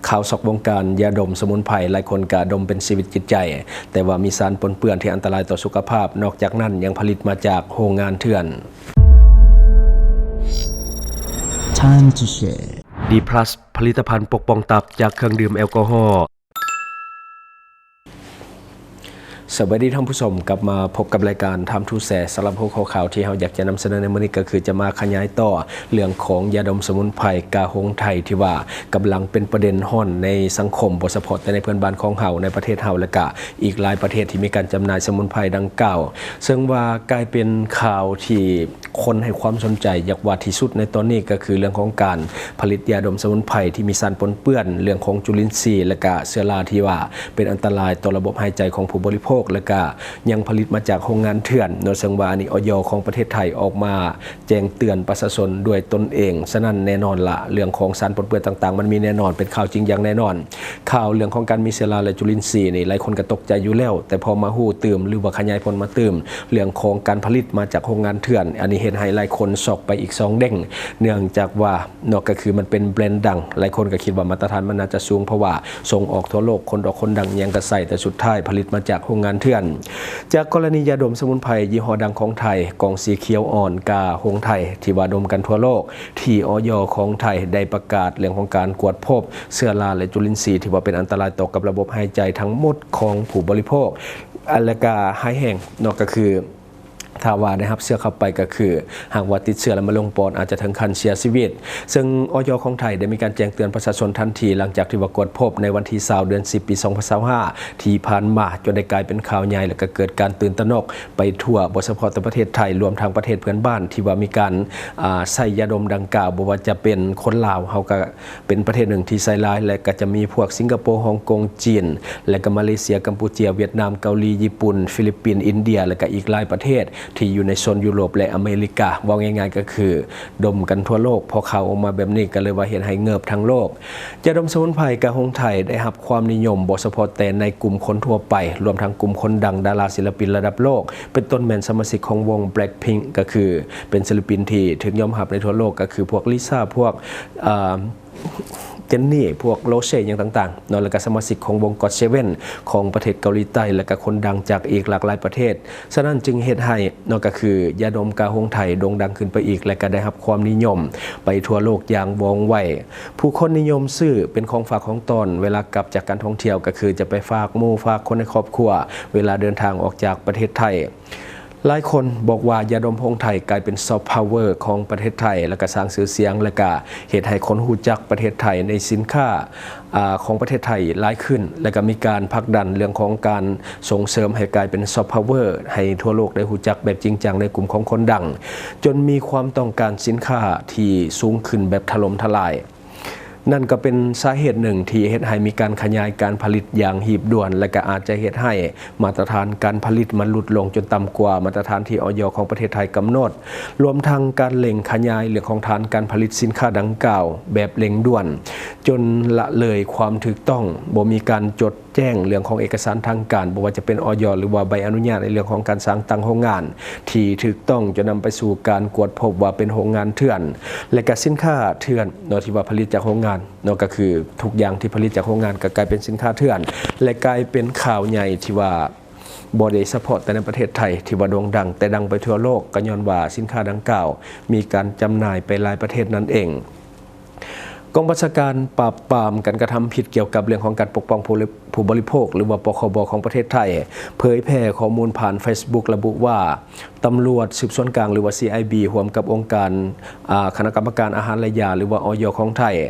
ຂ່າວຊັອກວົງການຢາດົມສະໝຸນໄພ, ຫຼາຍຄົນກະດົມເປັນຊີວິດຈິດໃຈ, ແຕ່ວ່າມີສານປົນເປື້ອນທີ່ອັນຕະລາຍຕໍ່ສຸຂະພາບ. ນອກຈາກນັ້ນຍັງຜະລິດມາຈາກໂຮງງານເຖື່ອນ. Time to share. ດີພລັສ ຜະລິດຕະພັນປົກປ້ອງຕັບຈາກເຄື່ອງດື່ມແອລກໍຮໍ. ສະບາຍດີທ່ານຜູ້ຊົມ, ກັບມາພົບກັບລາຍການ Time to Share. ສຳລັບຫົວຂໍ້ຂ່າວທີ່ເຮົາຢາກຈະນຳສະເໜີໃນມື້ນີ້ ກໍຄືຈະມາຂະຫຍາຍຕໍ່ເລື່ອງຂອງຢາດົມສະໝຸນໄພກາຫົງໄທ ທີ່ວ່າກຳລັງເປັນປະເດັນຮ້ອນໃນສັງຄົມ, ບໍ່ສະເພາະແຕ່ໃນເພື່ອນບ້ານຂອງເຮົາ, ໃນປະເທດເຮົາ ແລະກະອີກຫຼາຍປະເທດທີ່ມີການຈຳໜ່າຍສະໝຸນໄພດັ່ງກ່າວ, ເຊິ່ງວ່າກາຍເປັນຂ່າວທີ່ ຄົນໃຫ້ຄວາມສົນໃຈຢາກວ່າທີ່ສຸດໃນຕອນນີ້ ກໍຄືເລື່ອງຂອງການຜະລິດຢາດົມສະໝຸນໄພທີ່ມີສານປົນເປື້ອນ, ເລື່ອງຂອງຈຸລິນຊີ ແລະກະເຊື້ອລາທີ່ວ່າເປັນອັນຕະລາຍຕໍ່ລະບົບຫາຍໃຈຂອງຜູ້ບໍລິໂພກ, ແລະກະຍັງຜະລິດມາຈາກໂຮງງານເຖື່ອນເນາະ, ເຊິ່ງວ່າອັນນີ້ ອຢ ຂອງປະເທດໄທອອກມາແຈ້ງເຕືອນປະຊາຊົນດ້ວຍຕົນເອງ. ສະນັ້ນແນ່ນອນລະ ເລື່ອງຂອງສານປົນເປື້ອນຕ່າງໆ ມັນມີແນ່ນອນ, ເປັນຂ່າວຈິງຢ່າງແນ່ນອນ. ຂ່າວເລື່ອງຂອງການມີເຊື້ອລາ ແລະ ຈຸລິນຊີນີ້ ຫຼາຍຄົນກໍຕົກໃຈຢູ່ແລ້ວ, ແຕ່ພໍມາຮູ້ຕື່ມ ຫຼືວ່າຂະຫຍາຍຜົນມາຕື່ມ ເລື່ອງຂອງການຜະລິດມາຈາກໂຮງງານເຖື່ອນ, ອັນນີ້ເຮັດໃຫ້ຫຼາຍຄົນຊັອກໄປອີກສອງເດ້ງ, ເນື່ອງຈາກວ່າເນາະ ກໍຄືມັນເປັນແບຣນດັງ, ຫຼາຍຄົນກໍຄິດວ່າມາດຕະຖານມັນໜ້າຈະສູງ ເພາະວ່າສົ່ງອອກທົ່ວໂລກ, ຄົນດອກຄົນດັງອີ່ຫຍັງກໍໃຊ້, ແຕ່ສຸດທ້າຍຜະລິດມາຈາກໂຮງງານເຖື່ອນ. ຈາກກໍລະນີຢາດົມສະໝຸນໄພຍີ່ຫໍ້ດັງຂອງໄທ ກ່ອງສີຂຽວອ່ອນກາຫົງໄທ ທີ່ວ່າດົມກັນທົ່ວໂລກ, ທີ່ ອຢ ຂອງໄທໄດ້ປະກາດເລື່ອງຂອງການກວດພົບເຊື້ອລາ ແລະ ຈຸລິນຊີ ທີ່ວ່າເປັນອັນຕະລາຍຕໍ່ກັບລະບົບຫາຍໃຈທັງໝົດຂອງຜູ້ບໍລິໂພກ, ແລະກະຮ້າຍແຮງເນາະ ກໍຄື ຖ້າວ່າໄດ້ຮັບເຊື້ອເຂົ້າໄປ ກໍຄືຫາກວ່າຕິດເຊື້ອແລ້ວມາລົງປອດ ອາດຈະເຖິງຂັ້ນເສຍຊີວິດ. ເຊິ່ງ ອຢ ຂອງໄທໄດ້ມີການແຈ້ງເຕືອນປະຊາຊົນທັນທີ ຫຼັງຈາກທີ່ວ່າກວດພົບໃນວັນທີຊາວ ເດືອນສິບ ປີສອງພັນຊາວຫ້າ ທີ່ຜ່ານມາ, ຈົນໄດ້ກາຍເປັນຂ່າວໃຫຍ່ ແລະ ກໍເກີດການຕື່ນຕະໜົກໄປທົ່ວ, ບໍ່ສະເພາະແຕ່ປະເທດໄທ, ລວມທັງປະເທດເພື່ອນບ້ານທີ່ວ່າມີການ ອາ ໃຊ້ຢາດົມດັ່ງກ່າວ, ບໍ່ວ່າຈະເປັນຄົນລາວ, ເຮົາກໍເປັນປະເທດໜຶ່ງທີ່ໃຊ້ຫຼາຍ, ແລະ ກໍຈະມີພວກສິງກະໂປ, ຮົງກົງ, ຈີນ ແລະກະມາເລເຊຍ, ກຳປູເຈຍ, ຫວຽດນາມ, ເກົາຫຼີ, ຍີ່ປຸ່ນ, ຟີລິບປິນ, ອິນເດຍ ແລະກະອີກຫຼາຍປະເທດທີ່ຢູ່ໃນໂຊນຢູໂຣບ ແລະ ອາເມລິກາ. ເວົ້າງ່າຍໆກໍຄືດົມກັນທົ່ວໂລກ, ພໍຂ່າວອອກມາແບບນີ້ກໍເລີຍວ່າເຮັດໃຫ້ເງີບທັງໂລກ. ຢາດົມສະໝຸນໄພກາຫົງໄທໄດ້ຮັບຄວາມນິຍົມ ບໍ່ສະເພາະແຕ່ໃນກຸ່ມຄົນທົ່ວໄປ, ລວມທັງກຸ່ມຄົນດັງ, ດາລາ, ສິນລະປິນລະດັບໂລກ, ເປັນຕົ້ນແມ່ນສະມາຊິກຂອງວົງ Blackpink ກໍຄືເປັນສິນລະປິນທີ່ຖືກຍອມຮັບໃນທົ່ວໂລກ, ກໍຄືພວກລິຊາ, ພວກ ອາ ເຈນນີ, ພວກໂຣເຊ ຫຍັງຕ່າງໆເນາະ, ແລ້ວກະສະມາຊິກຂອງວົງ God Seven ຂອງປະເທດເກົາຫຼີໃຕ້ ແລ້ວກະຄົນດັງຈາກອີກຫຼາກຫຼາຍປະເທດ. ສະນັ້ນຈຶ່ງເຮັດໃຫ້ເນາະ ກະຄືຢາດົມກາຫົງໄທໂດ່ງດັງຂຶ້ນໄປອີກ ແລະກະໄດ້ຮັບຄວາມນິຍົມໄປທົ່ວໂລກຢ່າງວ່ອງໄວ. ຜູ້ຄົນນິຍົມຊື້ເປັນຂອງຝາກຂອງຕ້ອນເວລາກັບຈາກການທ່ອງທ່ຽວ, ກະຄືຈະໄປຝາກໝູ່ຝາກຄົນໃນຄອບຄົວເວລາເດີນທາງອອກຈາກປະເທດໄທ. ຫຼາຍຄົນບອກວ່າຢາດົມຂອງໄທກາຍເປັນ soft power ຂອງປະເທດໄທ ແລະກະສ້າງຊື່ສຽງ ແລະກະເຮັດໃຫ້ຄົນຮູ້ຈັກປະເທດໄທໃນສິນຄ້າ ອາ ຂອງປະເທດໄທຫຼາຍຂຶ້ນ ແລະກະມີການຜັກດັນເລື່ອງຂອງການສົ່ງເສີມໃຫ້ກາຍເປັນ soft power ໃຫ້ທົ່ວໂລກໄດ້ຮູ້ຈັກແບບຈິງຈັງໃນກຸ່ມຂອງຄົນດັງ ຈົນມີຄວາມຕ້ອງການສິນຄ້າທີ່ສູງຂຶ້ນແບບຖະຫຼົ່ມທະລາຍ. ນັ້ນກໍເປັນສາເຫດໜຶ່ງທີ່ເຮັດໃຫ້ມີການຂະຫຍາຍການຜະລິດຢ່າງຮີບດ່ວນ ແລະກະອາດຈະເຮັດໃຫ້ມາດຕະຖານການຜະລິດມັນຫຼຸດລົງຈົນຕ່ຳກວ່າມາດຕະຖານທີ່ ອຢ ຂອງປະເທດໄທກຳນົດ, ລວມທັງການເລັ່ງຂະຫຍາຍເລື່ອງຂອງຖານການຜະລິດສິນຄ້າດັ່ງກ່າວແບບເລັ່ງດ່ວນ, ຈົນລະເລີຍຄວາມຖືກຕ້ອງ, ບໍ່ມີການຈົດແຈ້ງເລື່ອງຂອງເອກະສານທາງການ, ບໍ່ວ່າຈະເປັນ ອຢ ຫຼືວ່າໃບອະນຸຍາດໃນເລື່ອງຂອງການສ້າງຕັ້ງໂຮງງານທີ່ຖືກຕ້ອງ, ຈົນນຳໄປສູ່ການກວດພົບວ່າເປັນໂຮງງານເຖື່ອນ ແລະກະສິນຄ້າເຖື່ອນ ເນາະ ທີ່ວ່າຜະລິດຈາກໂຮງງານເນາະ, ກໍຄືທຸກຢ່າງທີ່ຜະລິດຈາກໂຮງງານກໍກາຍເປັນສິນຄ້າເຖື່ອນ ແລະກາຍເປັນຂ່າວໃຫຍ່ທີ່ວ່າບໍ່ໄດ້ສະເພາະແຕ່ໃນປະເທດໄທທີ່ວ່າໂດ່ງດັງ, ແຕ່ດັງໄປທົ່ວໂລກ ກໍຍ້ອນວ່າສິນຄ້າດັ່ງກ່າວມີການຈຳໜ່າຍໄປຫຼາຍປະເທດນັ້ນເອງ. ກອງບັນຊາການປາບປາມການກະທຳຜິດກ່ຽວກັບເລື່ອງຂອງການປົກປ້ອງຜູ້ ຜູ້ບໍລິໂພກ ຫຼືວ່າ ປຄບ ຂອງປະເທດໄທ ເຜີຍແຜ່ຂໍ້ມູນຜ່ານເຟສບຸກລະບຸວ່າ ຕຳຫຼວດສືບສວນກາງ ຫຼືວ່າ ຊີໄອບີ ຮ່ວມກັບອົງການ ອາ ຄະນະກຳມະການອາຫານ ແລະ ຢາ ຫຼືວ່າ ອຢ ຂອງໄທ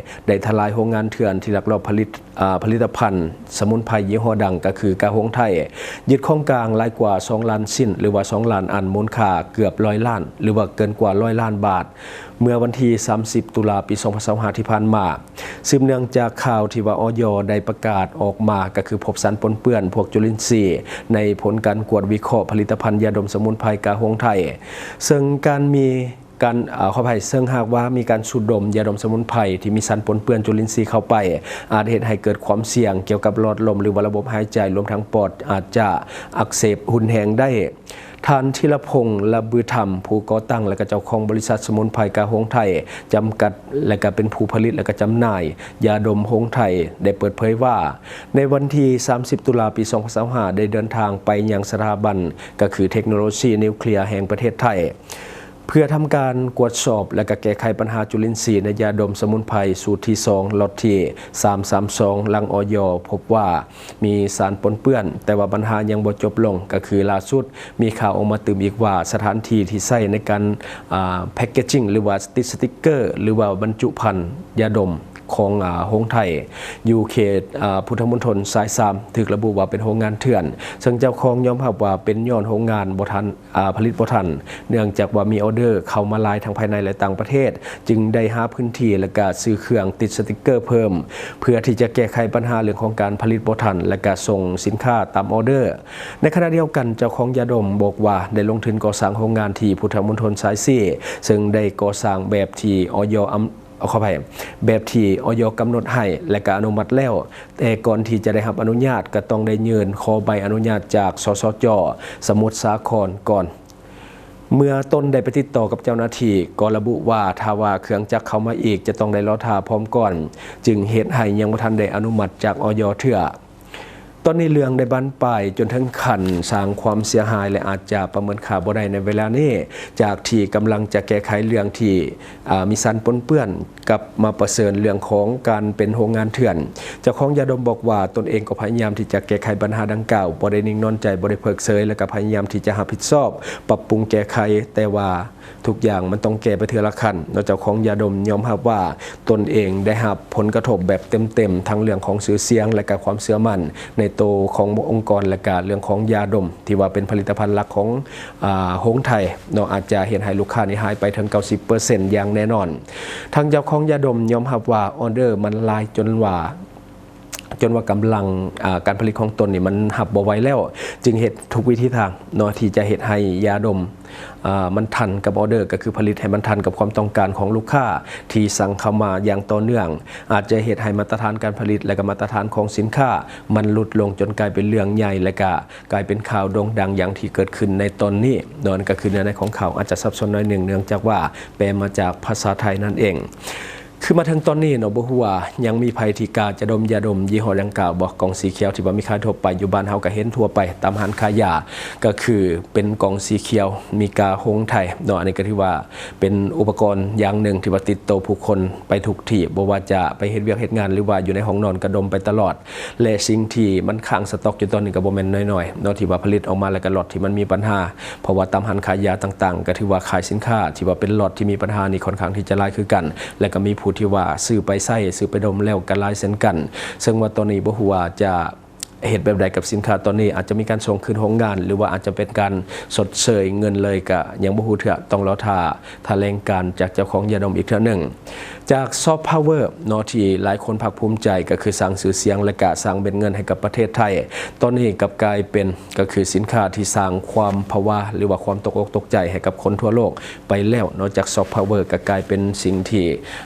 ໄດ້ທະລາຍໂຮງງານເຖື່ອນທີ່ລັກລອບຜະລິດ ອາ ຜະລິດຕະພັນສະໝຸນໄພຍີ່ຫໍ້ດັງ ກໍຄືກາຫົງໄທ, ຍຶດຂອງກາງຫຼາຍກວ່າສອງລ້ານຊິ້ນ ຫຼືວ່າສອງລ້ານອັນ, ມູນຄ່າເກືອບຮ້ອຍລ້ານ ຫຼືວ່າເກີນກວ່າຮ້ອຍລ້ານບາດ. ເມື່ອວັນທີສາມສິບ ຕຸລາ ປີສອງພັນຊາວຫ້າ ທີ່ຜ່ານມາ, ສືບເນື່ອງຈາກຂ່າວທີ່ວ່າ ອຢ ໄດ້ປະກາດອອກມາ ກໍຄືພົບສານປົນເປື້ອນພວກຈຸລິນຊີ ໃນຜົນການກວດວິເຄາະຜະລິດຕະພັນຢາດົມສະໝຸນໄພກາຫົງໄທ, ເຊິ່ງການມີການ ອາ ຂໍອະໄພ, ເຊິ່ງຫາກວ່າມີການສູດດົມຢາດົມສະໝຸນໄພທີ່ມີສານປົນເປື້ອນຈຸລິນຊີເຂົ້າໄປ, ອາດເຮັດໃຫ້ເກີດຄວາມສ່ຽງກ່ຽວກັບຫຼອດລົມ ຫຼືວ່າລະບົບຫາຍໃຈ, ລວມທັງປອດອາດຈະອັກເສບຮຸນແຮງໄດ້. ທ່ານ ທີລະພົງ ລະບືທຳ ຜູ້ກໍ່ຕັ້ງ ແລະ ກໍເຈົ້າຂອງບໍລິສັດສະໝຸນໄພກາຫົງໄທ ຈຳກັດ ແລະ ກໍເປັນຜູ້ຜະລິດ ແລະ ກໍຈຳໜ່າຍຢາດົມຫົງໄທ ໄດ້ເປີດເຜີຍວ່າ ໃນວັນທີ ສາມສິບ ຕຸລາ ປີ ສອງພັນຊາວຫ້າ ໄດ້ເດີນທາງໄປຍັງສະຖາບັນ ກໍຄືເທັກໂນໂລຊີນິວເຄລຍແຫ່ງປະເທດໄທ ເພື່ອທຳການກວດສອບ ແລະ ກໍແກ້ໄຂບັນຫາຈຸລິນຊີໃນຢາດົມສະໝຸນໄພສູດທີສອງ ລັອດທີ ສາມສາມສອງ ຫຼັງ ອອຍ ພົບວ່າ ມີສານປົນເປື້ອນ, ແຕ່ວ່າບັນຫາຍັງບໍ່ຈົບລົງ, ກໍຄືລ່າສຸດມີຂ່າວອອກມາຕື່ມອີກວ່າ ສະຖານທີ່ທີ່ໃຊ້ໃນການ ອ່າ ແພັກເກຈິງ ຫຼືວ່າຕິດສະຕິກເກີ ຫຼືວ່າບັນຈຸພັນຢາດົມຂອງ ອ່າ ໂຮງໄທ ຢູ່ເຂດ ອ່າ ພຸດທະມົນທົນສາຍສາມ ຖືກລະບຸວ່າເປັນໂຮງງານເຖື່ອນ, ເຊິ່ງເຈົ້າຂອງຍອມຮັບວ່າເປັນຍ້ອນໂຮງງານບໍ່ທັນ ອ່າ ຜະລິດບໍ່ທັນ ເນື່ອງຈາກວ່າມີອອເດີເຂົ້າມາຫຼາຍທັງພາຍໃນ ແລະ ຕ່າງປະເທດ, ຈຶ່ງໄດ້ຫາພື້ນທີ່ ແລະ ກະຊື້ເຄື່ອງຕິດສະຕິກເກີເພີ່ມ ເພື່ອທີ່ຈະແກ້ໄຂບັນຫາເລື່ອງຂອງການຜະລິດບໍ່ທັນ ແລະ ກະສົ່ງສິນຄ້າຕາມອອເດີ. ໃນຂະນະດຽວກັນ, ເຈົ້າຂອງຢາດົມບອກວ່າໄດ້ລົງທຶນກໍ່ສ້າງໂຮງງານທີ່ພຸດທະມົນທົນສາຍສີ່ ເຊິ່ງໄດ້ກໍ່ສ້າງແບບທີ່ ອອຍ ອຳ ຂໍອະໄພ ແບບທີ່ ອອຍ ກຳນົດໃຫ້ ແລະ ກະອະນຸມັດແລ້ວ, ແຕ່ກ່ອນທີ່ຈະໄດ້ຮັບອະນຸຍາດ ກໍຕ້ອງໄດ້ຍື່ນຂໍໃບອະນຸຍາດຈາກ ສສຈ ສະໝຸດສາຄອນກ່ອນ. ເມື່ອຕົນໄດ້ໄປຕິດຕໍ່ກັບເຈົ້າໜ້າທີ່ ກໍລະບຸວ່າຖ້າວ່າເຄື່ອງຈັກເຂົ້າມາອີກ ຈະຕ້ອງໄດ້ລໍຖ້າພ້ອມກ່ອນ, ຈຶ່ງເຮັດໃຫ້ຍັງບໍ່ທັນໄດ້ອະນຸມັດຈາກ ອອຍ ເທື່ອ. ຕອນນີ້ເລື່ອງໄດ້ບານປາຍຈົນເຖິງຂັ້ນສ້າງຄວາມເສຍຫາຍ ແລະ ອາດຈະປະເມີນຄ່າບໍ່ໄດ້ໃນເວລານີ້, ຈາກທີ່ກຳລັງຈະແກ້ໄຂເລື່ອງທີ່ ອ່າ ມີສານປົນເປື້ອນ ກັບມາປະເຊີນເລື່ອງຂອງການເປັນໂຮງງານເຖື່ອນ. ເຈົ້າຂອງຢາດົມບອກວ່າ ຕົນເອງກໍພະຍາຍາມທີ່ຈະແກ້ໄຂບັນຫາດັ່ງກ່າວ, ບໍ່ໄດ້ນິ່ງນອນໃຈ, ບໍ່ໄດ້ເພີກເຊີຍ ແລະ ກໍພະຍາຍາມທີ່ຈະຮັບຜິດຊອບ, ປັບປຸງແກ້ໄຂ, ແຕ່ວ່າທຸກຢ່າງມັນຕ້ອງແກ້ໄປເທື່ອລະຂັ້ນເນາະ. ເຈົ້າຂອງຢາດົມຍອມຮັບວ່າຕົນເອງໄດ້ຮັບຜົນກະທົບແບບເຕັມໆ ທັງເລື່ອງຂອງຊື່ສຽງ ແລະ ກໍຄວາມເຊື່ອໝັ້ນໃນໂຕຂອງອົງກອນ ແລະ ກະເລື່ອງຂອງຢາດົມ ທີ່ວ່າເປັນຜະລິດຕະພັນຫຼັກຂອງ ອາ ໂຮງໄທເນາະ, ອາດຈະເຮັດໃຫ້ລູກຄ້ານີ້ຫາຍໄປເຖິງ ເກົ້າສິບເປີເຊັນ ຢ່າງແນ່ນອນ. ທາງເຈົ້າຂອງຢາດົມຍອມຮັບວ່າ ອອເດີມັນຫຼາຍຈົນວ່າ ຈົນວ່າກຳລັງ ອາ ການຜະລິດຂອງຕົນນີ້ມັນຮັບບໍ່ໄຫວແລ້ວ, ຈຶ່ງເຮັດທຸກວິທີທາງເນາະ ທີ່ຈະເຮັດໃຫ້ຢາດົມ ອາ ມັນທັນກັບອອເດີ, ກໍຄືຜະລິດໃຫ້ມັນທັນກັບຄວາມຕ້ອງການຂອງລູກຄ້າທີ່ສັ່ງເຂົ້າມາຢ່າງຕໍ່ເນື່ອງ, ອາດຈະເຮັດໃຫ້ມາດຕະຖານການຜະລິດ ແລະ ກໍມາດຕະຖານຂອງສິນຄ້າມັນຫຼຸດລົງ ຈົນກາຍເປັນເລື່ອງໃຫຍ່ ແລະ ກໍ ກາຍເປັນຂ່າວໂດ່ງດັງຢ່າງທີ່ເກີດຂຶ້ນໃນຕອນນີ້ເນາະ. ນັ້ນກໍຄືເນື້ອໃນຂອງຂ່າວອາດຈະສັບສົນໜ້ອຍໜຶ່ງ ເນື່ອງຈາກວ່າແປມາຈາກພາສາໄທນັ້ນເອງ. ຄືມາເຖິງຕອນນີ້ເນາະ ບໍ່ຮູ້ວ່າຍັງມີໃຜທີ່ກ້າຈະດົມຢາດົມຍີ່ຫໍ້ດັ່ງກ່າວບໍ່? ກ່ອງສີຂຽວທີ່ວ່າມີຂາຍທົ່ວໄປ ຢູ່ບ້ານເຮົາກໍເຫັນທົ່ວໄປຕາມຮ້ານຂາຍຢາ, ກໍຄືເປັນກ່ອງສີຂຽວ ມີກາຫົງໄທເນາະ. ອັນນີ້ກໍຖືວ່າ ເປັນອຸປະກອນຢ່າງໜຶ່ງທີ່ວ່າຕິດໂຕຜູ້ຄົນໄປທຸກທີ່, ບໍ່ວ່າຈະໄປເຮັດວຽກເຮັດງານ ຫຼືວ່າຢູ່ໃນຫ້ອງນອນກໍດົມໄປຕະຫຼອດ. ແລະ ສິ່ງທີ່ມັນຄ້າງສະຕັອກຢູ່ຕອນນີ້ກໍບໍ່ແມ່ນນ້ອຍໆເນາະ ທີ່ວ່າຜະລິດອອກມາ ແລ້ວກໍລັອດທີ່ມັນມີບັນຫາ, ເພາະວ່າຕາມຮ້ານຂາຍຢາຕ່າງໆ ກໍຖືວ່າຂາຍສິນຄ້າທີ່ວ່າເປັນລັອດທີ່ມີບັນຫານີ້ຄ່ອນຂ້າງທີ່ຈະຫຼາຍຄືກັນ, ແລະ ກໍມີຜູ້ທີ່ວ່າຊື້ໄປໃຊ້ ຊື້ໄປດົມແລ້ວກໍຫຼາຍເຊັ່ນກັນ. ເຊິ່ງວ່າຕອນນີ້ບໍ່ຮູ້ວ່າຈະ ເຮັດແບບໃດກັບສິນຄ້າຕອນນີ້? ອາດຈະມີການສົ່ງຄືນໂຮງງານ ຫຼືວ່າອາດຈະເປັນການຊົດເຊີຍເງິນເລີຍ ກະຍັງບໍ່ຮູ້ເທື່ອ, ຕ້ອງລໍຖ້າຖະແຫຼງການຈາກເຈົ້າຂອງຢາດົມອີກເທື່ອໜຶ່ງ. ຈາກຊອບພາວເວີເນາະ ທີ່ຫຼາຍຄົນພາກພູມໃຈ ກໍຄືສ້າງຊື່ສຽງ ແລະ ກະສ້າງເມັດເງິນໃຫ້ກັບປະເທດໄທ, ຕອນນີ້ກັບກາຍເປັນ ກໍຄືສິນຄ້າທີ່ສ້າງຄວາມພະວາ ຫຼືວ່າຄວາມຕົກອົກຕົກໃຈໃຫ້ກັບຄົນທົ່ວໂລກໄປແລ້ວເນາະ. ຈາກຊອບພາວເວີກໍກາຍເປັນສິ່ງທີ່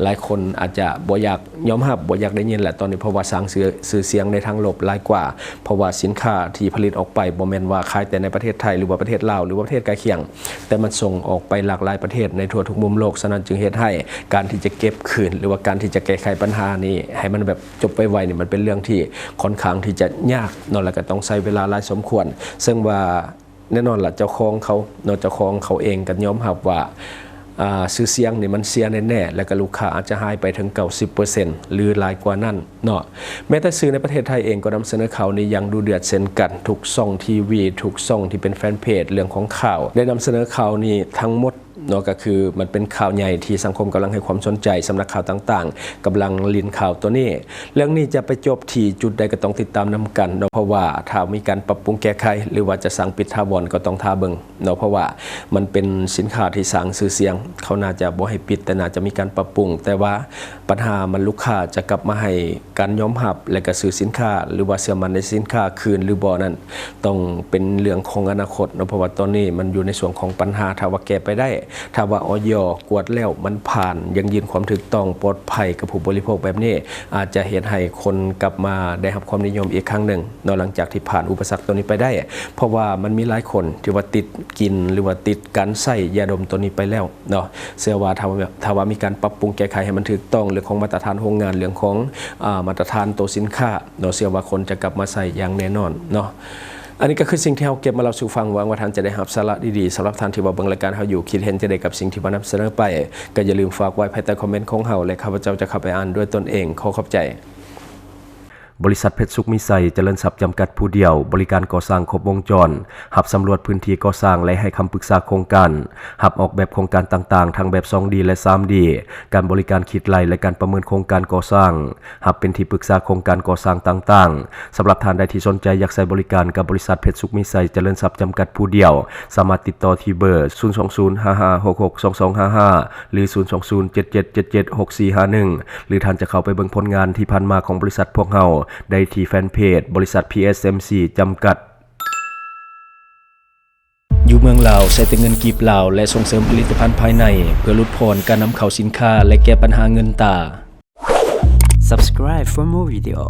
ຫຼາຍຄົນອາດຈະບໍ່ຢາກ ຍອມຮັບ ບໍ່ຢາກໄດ້ຍິນແຫຼະຕອນນີ້, ເພາະວ່າສ້າງຊື່ ຊື່ສຽງໃນທາງລົບຫຼາຍກວ່າ, ເພາະວ່າສິນຄ້າທີ່ຜະລິດອອກໄປບໍ່ແມ່ນວ່າຂາຍແຕ່ໃນປະເທດໄທ ຫຼືວ່າປະເທດລາວ ຫຼືວ່າປະເທດໃກ້ຄຽງ, ແຕ່ມັນສົ່ງອອກໄປຫຼາກຫຼາຍປະເທດໃນທົ່ວທຸກມຸມໂລກ. ສະນັ້ນຈຶ່ງເຮັດໃຫ້ການທີ່ຈະເກັບຄືນ ຫຼືວ່າການທີ່ຈະແກ້ໄຂບັນຫານີ້ໃຫ້ມັນແບບຈົບໄວໆນີ້ ມັນເປັນເລື່ອງທີ່ຄ່ອນຂ້າງທີ່ຈະຍາກເນາະ, ແລ້ວກໍຕ້ອງໃຊ້ເວລາຫຼາຍສົມຄວນ. ເຊິ່ງວ່າ ແນ່ນອນລະ ເຈົ້າຂອງເຂົາເນາະ ເຈົ້າຂອງເຂົາເອງກໍຍອມຮັບວ່າ ອ່າ ຊື່ສຽງນີ້ມັນເສຍແນ່ໆ ແລ້ວກໍລູກຄ້າອາດຈະຫາຍໄປເຖິງ ເກົ້າສິບເປີເຊັນ ຫຼື ຫຼາຍກວ່ານັ້ນເນາະ. ແມ້ແຕ່ສື່ໃນປະເທດໄທເອງກໍນຳສະເໜີຂ່າວນີ້ຢ່າງດຸເດືອດເຊັ່ນກັນ, ທຸກຊ່ອງທີວີ ທຸກຊ່ອງທີ່ເປັນແຟນເພຈເລື່ອງຂອງຂ່າວ ໄດ້ນຳສະເໜີຂ່າວນີ້ທັງໝົດເນາະ, ກໍຄືມັນເປັນຂ່າວໃຫຍ່ທີ່ສັງຄົມກຳລັງໃຫ້ຄວາມສົນໃຈ, ສຳນັກຂ່າວຕ່າງໆກຳລັງຫຼິ້ນຂ່າວຕົວນີ້. ເລື່ອງນີ້ຈະໄປຈົບທີ່ຈຸດໃດກໍຕ້ອງຕິດຕາມນຳກັນເນາະ, ເພາະວ່າຖ້າມີການປັບປຸງແກ້ໄຂ ຫຼືວ່າຈະສັ່ງປິດຖາວອນກໍຕ້ອງຖ້າເບິ່ງເນາະ, ເພາະວ່າມັນເປັນສິນຄ້າທີ່ສ້າງຊື່ສຽງ, ເຂົາໜ້າຈະບໍ່ໃຫ້ປິດ, ແຕ່ໜ້າຈະມີການປັບປຸງ, ແຕ່ວ່າບັນຫາມັນລູກຄ້າຈະກັບມາໃຫ້ການຍອມຮັບ ແລະ ກະຊື້ສິນຄ້າ ຫຼືວ່າເຊື່ອໝັ້ນໃນສິນຄ້າຄືນຫຼືບໍ່ນັ້ນ ຕ້ອງເປັນເລື່ອງຂອງອະນາຄົດເນາະ, ເພາະວ່າຕອນນີ້ມັນຢູ່ໃນຊ່ວງຂອງບັນຫາ, ຖ້າວ່າແກ້ໄປໄດ້ ຖ້າວ່າ ອອຍ ກວດແລ້ວມັນຜ່ານ ຢັ້ງຢືນຄວາມຖືກຕ້ອງປອດໄພກັບຜູ້ບໍລິໂພກແບບນີ້ ອາດຈະເຮັດໃຫ້ຄົນກັບມາໄດ້ຮັບຄວາມນິຍົມອີກຄັ້ງໜຶ່ງເນາະ ຫຼັງຈາກທີ່ຜ່ານອຸປະສັກໂຕນີ້ໄປໄດ້ ເພາະວ່າມັນມີຫຼາຍຄົນທີ່ວ່າຕິດກິນ ຫຼືວ່າຕິດການໃຊ້ຢາດົມໂຕນີ້ໄປແລ້ວເນາະ. ເຊື່ອວ່າຖ້າວ່າ ຖ້າວ່າມີການປັບປຸງແກ້ໄຂໃຫ້ມັນຖືກຕ້ອງ ເລື່ອງຂອງມາດຕະຖານໂຮງງານ ເລື່ອງຂອງ ອາ ມາດຕະຖານໂຕສິນຄ້າເນາະ ເຊື່ອວ່າຄົນຈະກັບມາໃຊ້ຢ່າງແນ່ນອນເນາະ. ອັນນີ້ກໍຄືສິ່ງທີ່ເຮົາເກັບມາເລົ່າສູ່ຟັງ ຫວັງວ່າທ່ານຈະໄດ້ຮັບສາລະດີໆ. ສຳລັບທ່ານທີ່ວ່າເບິ່ງລາຍການເຮົາຢູ່ ຄິດເຫັນຈັ່ງໃດກັບສິ່ງທີ່ວ່ານຳສະເໜີໄປ ກໍຢ່າລືມຝາກໄວ້ພາຍໃຕ້ຄອມເມັນຂອງເຮົາ ແລະ ຂ້າພະເຈົ້າຈະເຂົ້າໄປອ່ານດ້ວຍຕົນເອງ. ຂໍຂອບໃຈ. ບໍລິສັດເພັດສຸກມີໄຊຈະເລີນຊັບຈຳກັດຜູ້ດຽວ ບໍລິການກໍ່ສ້າງຄົບວົງຈອນ, ຮັບສຳຫຼວດພື້ນທີ່ກໍ່ສ້າງ ແລະ ໃຫ້ຄຳປຶກສາໂຄງການ, ຮັບອອກແບບໂຄງການຕ່າງໆ ທັງແບບສອງດີ ແລະ ສາມດີ, ການບໍລິການຄິດໄລ່ ແລະ ການປະເມີນໂຄງການກໍ່ສ້າງ, ຮັບເປັນທີ່ປຶກສາໂຄງການກໍ່ສ້າງຕ່າງໆ. ສຳລັບທ່ານໃດທີ່ສົນໃຈຢາກໃຊ້ບໍລິການກັບບໍລິສັດເພັດສຸກມີໄຊຈະເລີນຊັບຈຳກັດຜູ້ດຽວ, ສາມາດຕິດຕໍ່ທີ່ເບີ ສູນສອງສູນ ຫ້າຫ້າຫົກຫົກສອງສອງຫ້າຫ້າ ຫຼື ສູນສອງສູນ ເຈັດເຈັດເຈັດເຈັດ ຫົກສີ່ຫ້າໜຶ່ງ ຫຼື ທ່ານຈະເຂົ້າໄປເບິ່ງຜົນງານທີ່ຜ່ານມາຂອງບໍລິສັດພວກເຮົາໄດ້ທີ່ແຟນເພຈ ບໍລິສັດ ພີເອັສເອັມຊີ ຈຳກັດ. ຢູ່ເມືອງລາວ ໃຊ້ແຕ່ເງິນກີບລາວ ແລະ ສົ່ງເສີມຜະລິດຕະພັນພາຍໃນ ເພື່ອຫຼຸດຜ່ອນການນຳເຂົ້າສິນຄ້າ ແລະ ແກ້ບັນຫາເງິນຕາ. Subscribe for more video.